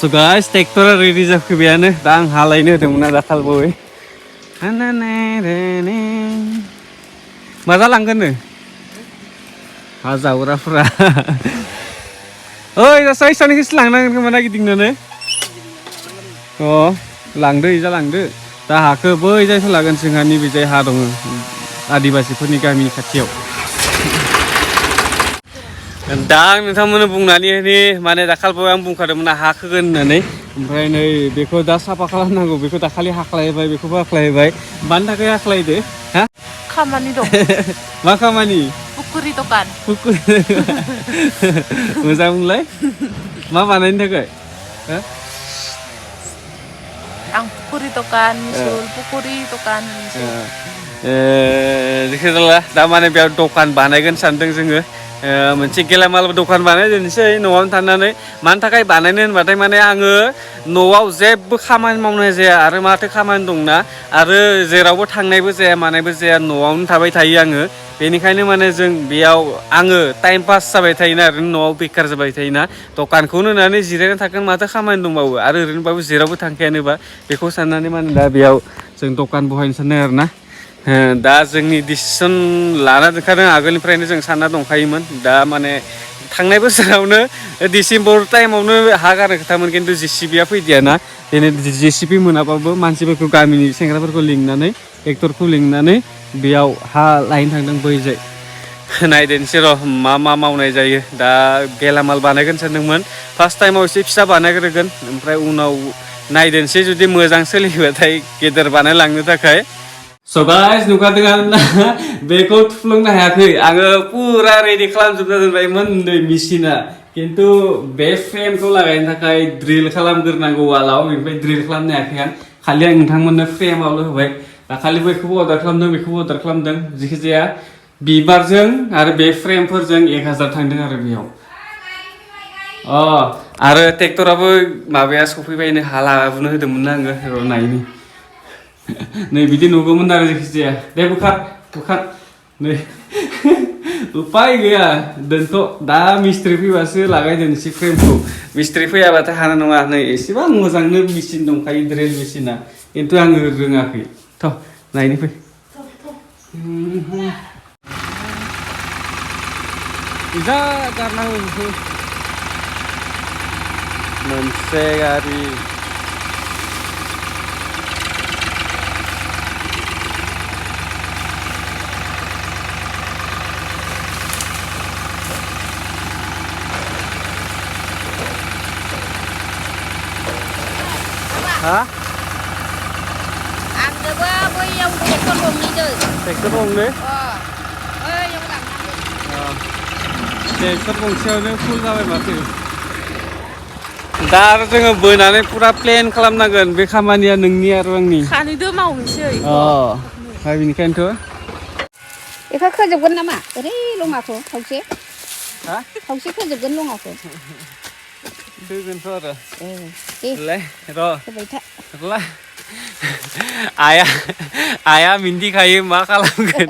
So guys, ट्रेक्टरा ready जाफैबायानो दा आं हालायनो होदोंमोन ना दाखालिबावै मा जालांगोननो हा जावग्राफोरा ओइ दासो इसानिखौसो लांनांगोन खोमा नागिरदिंनानै अ लांदो इजा लांदो दा हाखौ बै जायखौ लागोन जोंहा नैबे जाय हा दङ आदिबासिफोरनि गामिनि खाथियाव दा आं नोंथांमोननो बुंनानै माने दाखालिबावै आं बुंखादोंमोन ना हा खोगोन होननानै ओमफ्राय नै बेखौ दा साफा खालामनांगौ बेखौ दाखालि हाख्लायबाय बेखौबो हाख्लायबाय मानि थाखाय हाख्लायदो हा खामानि दं मा खामानि पुकुरि दखान मोजां बुंलाय मा बानायनो थाखाय हो आं पुकुरि दखान मिसल पुकुरि दखान जिखुनुजाया दा माने बेयाव दखान बानायगोन सानदों जोङो मोनसे गेलामाल दखान बानायदोनोसै न'आवनो थानानै मानि थाखाय बानायनो होनबाथाय माने आङो न'आव जेबो खामानि मावनाय जाया आरो माथो खामानि दंना आरो जेरावबो थांनायबो जाया मानायबो जाया न'आवनो थाबाय थायो आङो बेनिखायनो माने जों बेयाव आङो टाइम पास जाबाय थायोना ओरैनो न'आव बेखार जाबाय थायोना दखानखौनो होनानै जिरायना थागोन माथो खामानि दंबावो आरो ओरैनोबाबो जेरावबो थांखायानोबा बेखौ साननानै माने दा बेयाव जों दखान बहायनो सानदों आरोना दा जोंनि डिसिसन लाना दोनखादों आगोलनिफ्रायनो जों सानना दंखायोमोन दा माने थांनाय बोसोरावनो डिसेम्बर टाइमावनो हा गारनो खोथामोन खिन्थु JCBया फैदियाना दिनै JCB मोनाबाबो मानसिफोरखौ गामिनि सेंग्राफोरखौ लिंनानै ट्रेक्टरखौ लिंनानै बेयाव हा लायनो थांदों बैजाय नायदोनोसै र' मा मावनाय जायो दा गेलामाल बानायगोन सानदोंमोन फार्स्ट टाइमाव एसे फिसा बानायग्रोगोन ओमफ्राय उनाव नायदोनोसै जुदि मोजां सोलिबाथाय गेदेर बानायलांनो थाखाय स' गाइस नुखादों आरोना बेखौ थुफ्लुंनो हायाखै आङो फुरा रेडि खालामजोबना दोनबायमोन नै मेसिना खिन्थु बे फ्रेमखौ लागायनो थाखाय ड्रिल खालामग्रोनांगौ वालाव बेनिफ्राय ड्रिल खालामनो हायाखै आं खालि आं नोंथांमोननो फ्रेमावल' होबाय दाखालि बेखौबो अर्डार खालामदों बेखौबो अर्डार खालामदों जिखिजाया बिबारजों आरो बे फ्रेमफोरजों 1000 थांदों आरो बेयाव आरो ट्रेक्टराबो माबाया सफैबायनो हा लाबोनो होदोंमोन आङो र' नायनि नै बिदि नुगौमोन आरो जायखिजाया दे बुखार नै उपाय गैया दोनथ' दा मिस्ट्रि फैबासो लागायदोनोसै फ्रेमखौ मिस्ट्रि फैयाबाथाय हानाय नङा नै एसेबां मोजांनो मेचिन दंखायो ड्रिल मेचिना खिन्थु आङो रोङाखै थ' नायनो फै जा गारनांगौ बेखौ मोनसे गारि ha आंनोबो बैयाव ट्रेक्टर गंनैदो ट्रेक्टर गंनै बैयाव लांनांगौ ट्रेक्टर गंसेयावनो फुल जाबाय माथो दा आरो जोङो बोनानै फुरा प्लेन खालामनांगोन बे खामानिया नोंनि आरो आंनि सानैदो मावनोसै बेनिखायनोथ' बेखौ खोजोबगोन नामा ओरै लङाखौ खावसे हा खावसे खोजोबगोन लङाखौ होगोनथ' आरो दे र' होबाय था आइया मिन्थिखायो मा खालामगोन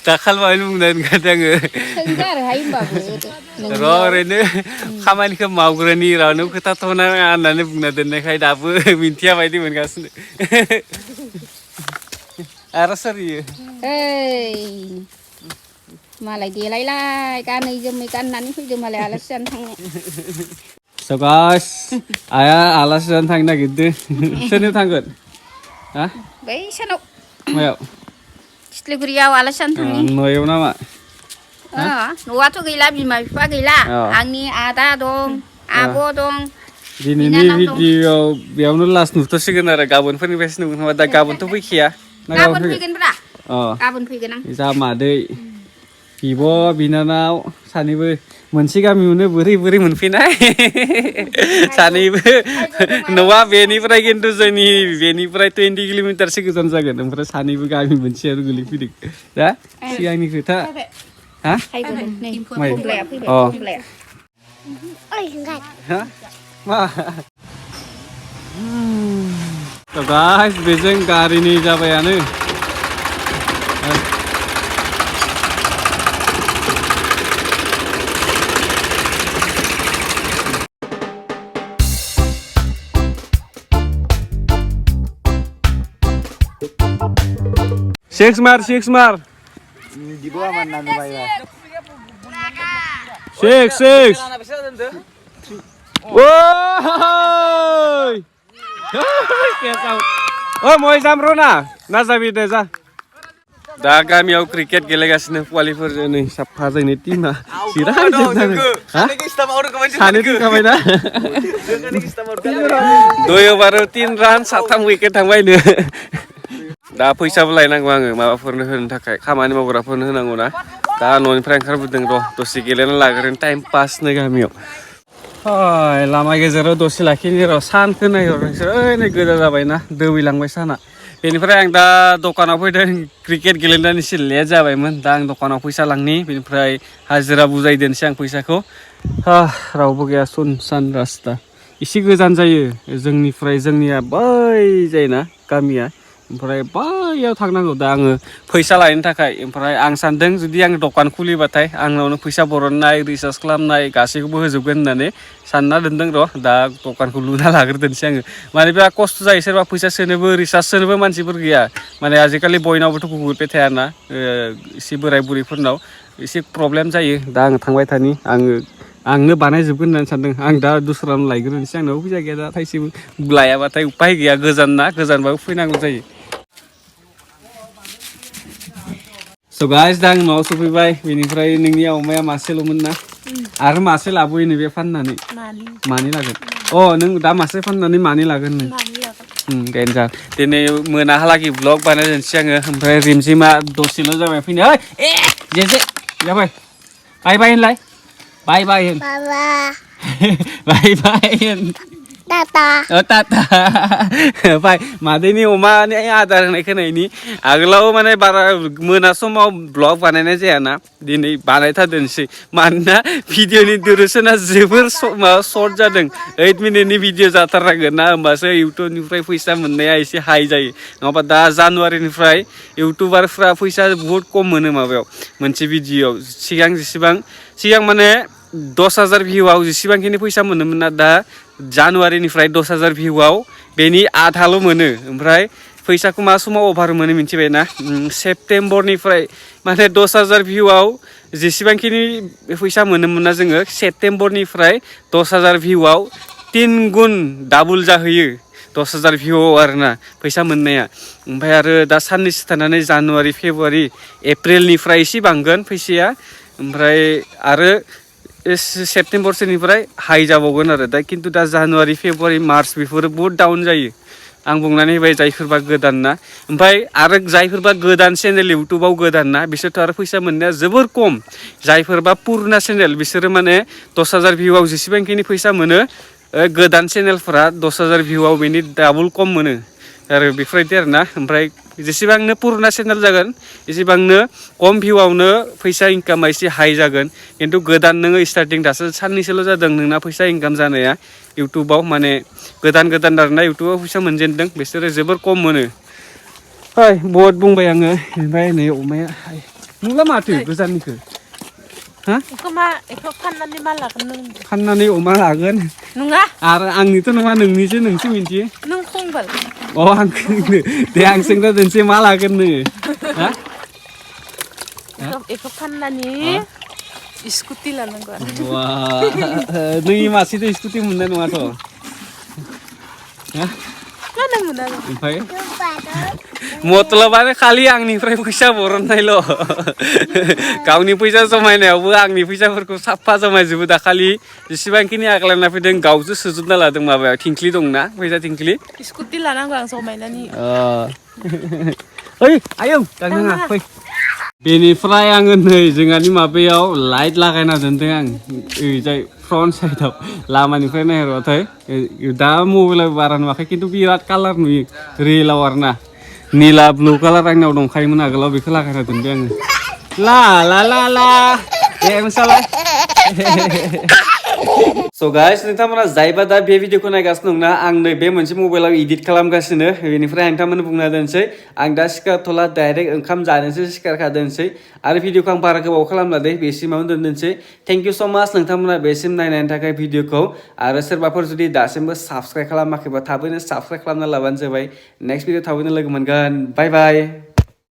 दाखालिबावैनो बुंना दोनखादों आङो सोंदो आरो हाय होमबाबो र' ओरैनो खामानिखौ मावग्रोनि रावनो खोथाथ'ना होननानै बुंना दोननायखाय दाबो मिन्थिया बायदि मोनगासिनो आरो सोरियो मालाय देलायलाय गानै जोमै गाननानै फैदो मालाय आलासि जानो थांनो So guys, आइया आलासि जानो थांनो नागिरदों सोरनो थांगोन हा बै सानाव मायाव खिथलिगुरियाव आलासि जानो थांनि न'आव नामा न'आथ' गैला बिमा बिफा गैला आंनि आदा दं आब' दं दिनैनि भिडिअ'आव बेयावनो लास्ट नुथ'सिगोन आरो गाबोनफोरनिफ्रायसो नुगोन नामा दा गाबोनथ' फैखाया गाबोन फैगोनब्रा गाबोन फैगोन आं जामादै बिब' बिनानाव सानैबो मोनसे गामियावनो बोरै मोनफैनाय सानैबो न'आ बेनिफ्राय खिन्थु जोंनि बेनिफ्राय 20 किल'मिटारसो गोजान जागोन ओमफ्राय सानैबो गामि मोनसेयानो गोलैफैदों दा सिगांनि खोथा हा मा गाइस बेजों गारिनि जाबायानो Six mar. Di bawah mana nih bay? Six. Woi. Oh, mau samro na? Nazabi desa. Da गामियाव क्रिकेट गेलेगासिनो पुवालिफोर नै साफा जोंनि टीमा सिरां जोबनानै हा सानै थैखाबायना दुइ ओभाराव 3 रान 7 विकेट थांबायनो दा फैसाबो लायनांगौ आङो माबाफोरनो होनो थाखाय खामानि मावग्राफोरनो होनांगौ ना दा न'निफ्राय ओंखारबोदों र' दसे गेलेना लाग्रोन टाइम पासनो गामियाव लामा गेजेराव दसे लाखिनि र' सानखौ नायहर नोंसोर ओइ नै गोजा जाबायना दोबैलांबाय साना बेनिफ्राय आं दा दखानाव फैदों क्रिकेट गेलेनानै एसे लेट जाबायमोन दा आं दखानाव फैसा लांनि बेनिफ्राय हाजिरा बुजायदोनसै आं फैसाखौ रावबो गैया सुनसान रास्ता एसे गोजान जायो जोंनिया बै जायोना गामिया ओमफ्राय बैयाव थांनांगौ दा आङो फैसा लायनो थाखाय ओमफ्राय आं सानदों जुदि आं दखान खुलिबाथाय आंनावनो फैसा बरननाय रिसार्ज खालामनाय गासैखौबो होजोबगोन होननानै सानना दोनदों र' दा दखानखौ लुना लाग्रोदोनसै आङो माने बिराद खस्थ' जायो सोरबा फैसा सोनोबो रिसार्ज सोनोबो मानसिफोर गैया माने आजिखालि बयनावबोथ' गुगोल पे थायाना एसे बोराय बुरैफोरनाव एसे प्रब्लेम जायो दा आङो थांबाय थानि आंनो बानायजोबगोन होननानै सानदों आं दा दस्रानो लायग्रोनोसै आंनावबो फैसा गैया दा थाइसेबो लायाबाथाय उपाय गैया गोजानबाबो फैनांगौ जायो So guys, दा आं न'आव सफैबाय बेनिफ्राय नोंनि अमाया मासेल'मोन ना आरो मासे लाबोयो नैबे फाननानै मानै लागोन नों दा मासे फाननानै मानै लागोन नों देन्जार दिनै मोनाहालागै ब्लग बानायनोसै आङो ओमफ्राय रिमजिमा दसेल' जाबाय फैनो जेजे जाबाय बाय होनलाय बाय होन बाय होन Tata बाय मादैनि अमानि आदार होनाय खोनायनि आगोलाव माने बारा मोना समाव ब्लग बानायनाय जायाना दिनै बानायथारदोंसै मानोना भिडिअनि डिउरेसना जोबोर सर्ट जादों 8 मिनिटनि भिडिअ जाथारनांगोन ना होमबासो इउटुबनिफ्राय फैसा मोननाया एसे हाइ जायो नङाबा दा जानुवारिनिफ्राय इउटुबारफ्रा फैसा बुहुत खम मोनो माबायाव मोनसे भिडिअआव सिगां माने 10,000 भिउआव जेसेबांखिनि फैसा मोनोमोन ना दा जानुवारिनिफ्राय 10,000 भिउआव बेनि आधाल' मोनो ओमफ्राय फैसाखौ मा समाव अभार मोनो मिथिबायना सेप्तेम्बरनिफ्राय माने 10,000 भिउआव जेसेबांखिनि फैसा मोनोमोन ना जोङो सेप्तेम्बरनिफ्राय 10,000 भिउआव 3 गुन डाबल जाहैयो 10,000 भिउआव आरोना फैसा मोननाया ओमफ्राय आरो दा साननैसो थानानै जानुवारि फेब्रुवारि एप्रिलनिफ्राय एसे बांगोन फैसाया ओमफ्राय आरो सेप्तेम्बरसोनिफ्राय हाइ जाबावगोन आरो दा खिन्थु दा जानुवारि फेब्रुवारि मार्च बेफोरो बुहुत डाउन जायो आं बुंनानै होबाय जायफोरबा गोदान ना ओमफ्राय आरो जायफोरबा गोदान चेनेल इउटुबाव गोदान ना बिसोरथ' आरो फैसा मोननाया जोबोर खम जायफोरबा पुरना चेनेल बिसोरो माने 10,000 भिउआव जेसेबांखिनि फैसा मोनो गोदान चेनेलफोरा 10,000 भिउआव बेनि डाबल कम मोनो आरो बेफोरबायदि आरोना ओमफ्राय जेसेबांनो पुरना चेनेल जागोन एसेबांनो कम भिउआवनो फैसा इनकामा एसे हाइ जागोन खिन्थु गोदान नोङो स्टार्टिं दासो साननैसोल' जादों नोंना फैसा इनकाम जानाया इउटुबाव माने गोदान आरोना इउटुबाव फैसा मोनजेनदों बिसोरो जोबोर खम मोनो बहुत बुंबाय आङो ओमफ्राय नै अमाया नोंला माथो गोजाननिखौ फाननानै अमा लागोन नङा आरो आंनिथ' नङा नोंनिसो नोंसो मिन्थियो नों खंबाल आं दे आं सोंना दोनसै मा लागोन नोङो बेखौ फाननानै स्कुटि लानांगौ नोंनि मासेथ' स्कुटि मोननाय नङाथ' ओमफ्राय मतलबानो खालि आंनिफ्राय फैसा बरननायल' गावनि फैसा जमायनायावबो आंनि फैसाफोरखौ साफा जमायजोबो दाखालि जेसेबांखिनि आग्लायना फैदों गावसो सोजोबना लादों माबायाव थिंख्लि दंना फैसा थिंख्लि स्कुटि लानांगौ आं जमायनानै आयौ दाङा फै बेनिफ्राय आङो नै जोंहानि माबायाव लाइट लागायना दोनदों आं ओरैजाय फ्रन्ट साइडआव लामानिफ्राय नायहरबाथाय दा मबाइलाव बारा नुवाखै खिन्थु बिराद कालार नुयो रियेलाव आरोना निला ब्लु कालार आंनाव दंखायोमोन आगोलाव बेखौ लागायना दोनदों आङो ला दे मोसालाय So guys, नोंथांमोना जायबा दा बे भिडिअखौ नायगासिनो दंना आं नै बे मोनसे मबाइलाव एडिट खालामगासिनो बेनिफ्राय नोंथांमोननो बुंना दोनसै आं दा सिखारथ'ला डाइरेक्ट ओंखाम जानोसो सिखारखादोंसै आरो भिडिअखौ आं बारा गोबाव खालामला दे बेसिमावनो दोननोसै थेंक इउ स' माच नोंथांमोना बेसिम नायनायनि थाखाय भिडिअखौ आरो सोरबाफोर जुदि दासिमबो साबस्क्राइब खालामाखैबा थाबैनो साबस्क्राइब खालामना लाबानो जाबाय नेक्स्ट भिडिअ थाबैनो लोगो मोनगोन बाय